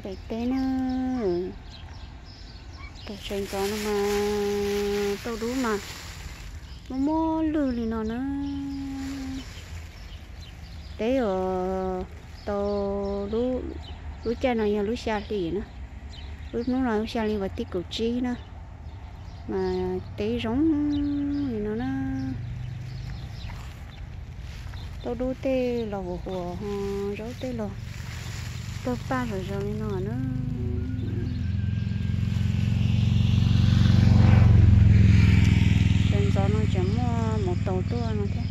Daim teb na, tau sawv ntxov no mas tauj dub mas muaj muaj lwj li no na. Teb os, tau lub, lub caij no yog lub xya hli na, lub hnub no lub xya hli vas thib kaum tsib na, mas teb zoo li no na. Tauj dub tej los huas huas, zaub tej los tawg paj zom zaws li no na. Sawv ntxov no tseem muaj mus taus tuaj no thiab.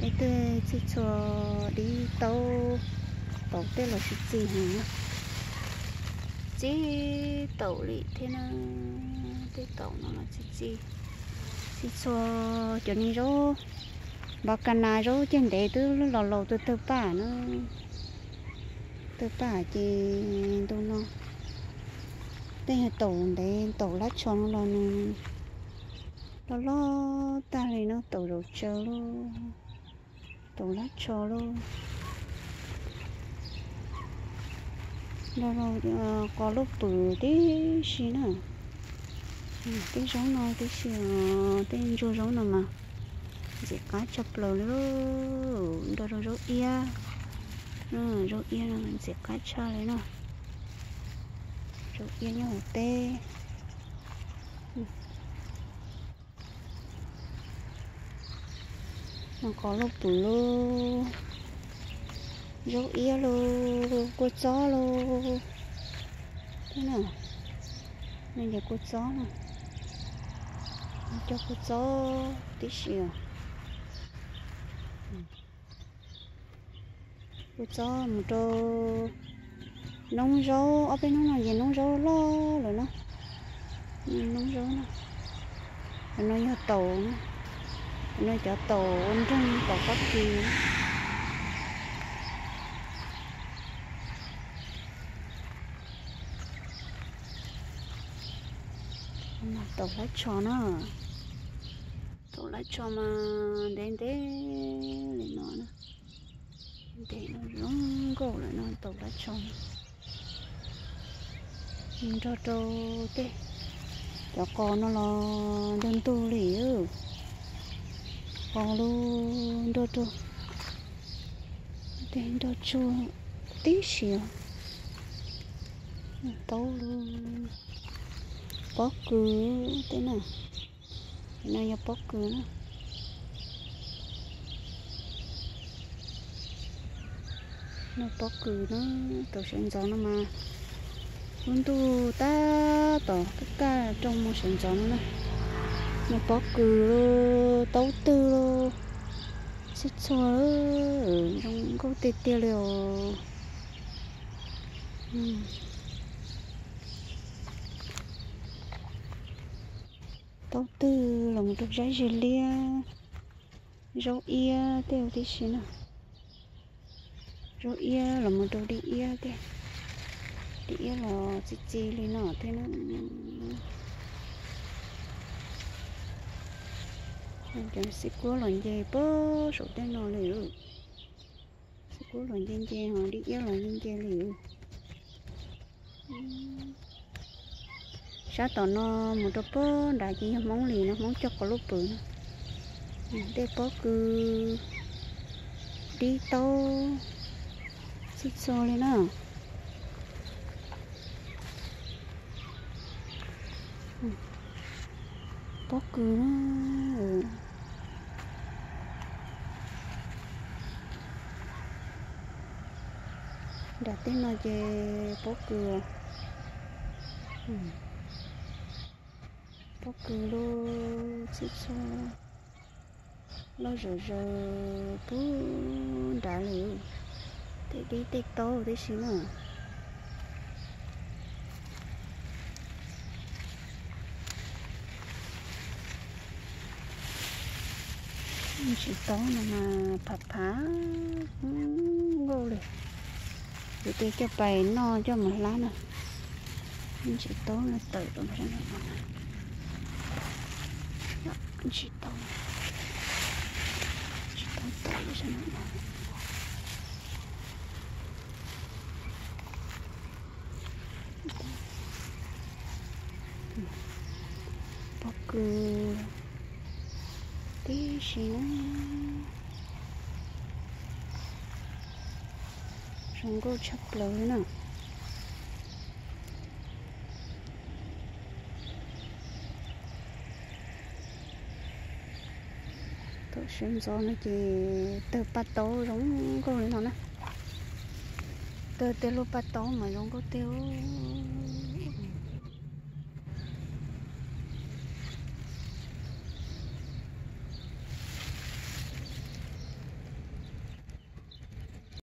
Tej tej txhij txhua dib taub, taum tej los txi txiv heev na. Txi taum li thiab na, tej taum no los txi txiv, txhij txhua cov niag zaub npov ka nas, zaub ceg ntev twb los laus twb tawg paj na. Tawg paj ces ntu no tej yog taum ntev, taum lab tsho no los nws loj loj tag li no, taum zaum tsaws lauj, taum lab tsho lauj. Nrog qos lub pwm tib si na. Tej zaub no tib si os, tej ntsuag zaub no mas ntxim qab tshaj plaws li lauj. Nrog rau zaub iab, zaub iab no ntxim qab tshaj li na. Zaub iab nyob hauv teb. Nrog qos lub pwm lauj, zaub iab lauj, kua txob lauj. Thiab na, no ces kua txob na, cog kua txob tib si os. Kua txob mus rau noob zaub, ob peb hnub no ces noob zaub loj lawm na. Noob zaub na, no yog taum na, no cov taum ua nreeg tom qab kis. Taum lab tsho na, taum lab tsho mas ntev ntev li no na, ntev no zoo nkauj lawm no taum lab tsho. Nrog rau tej cov qos no los ntug ntug li, qos lub nrog rau tej nrog tsuag tib si, taub lub pob kws tej na. No yog pob kws na. No pob kws na, tau sawv ntxov no mas lub ntuj tab tom kaj kaj rau mus sawv ntxov no na. No pob kws lauj, taub twg lauj, txhij txhua, zoo nkauj tiag tiag li os. Taub twg los mus rau zab zeg liab, zaub iab tej tib si na. Zaub iab los mus rau dib iab thiab, dib iab los txi txi li no thiab na. Cov xib kuab los nce puag saum tej no li, xib kuab los nce nce ho dib iab los nce nce li. Sab tom no mus rau puag nrad ces yog Hmoob li no, Hmoob cog qos lub pwm no. Tej pob kws, dib taub, txhij txhua li na. Pob kws na. Nram tej no ces pob kws, pob kws lub txhij txhua loj zom zaws puag nrad li, tej dib tej taub tib si na. Ntsis taub no mas phav phav nkauj li, kuv tej coj pais noj coj mus hlab na. Ntsis taub no tawm rau sab no, ntsis taub, ntsis taub tawm sab no. kws tib si na. Zoo nkauj tshaj plaws li na. Tam sim ntxov no ces tawg paj taub zoo nkauj li no na. Tawg tej lub paj taub mas zoo nkauj tiag.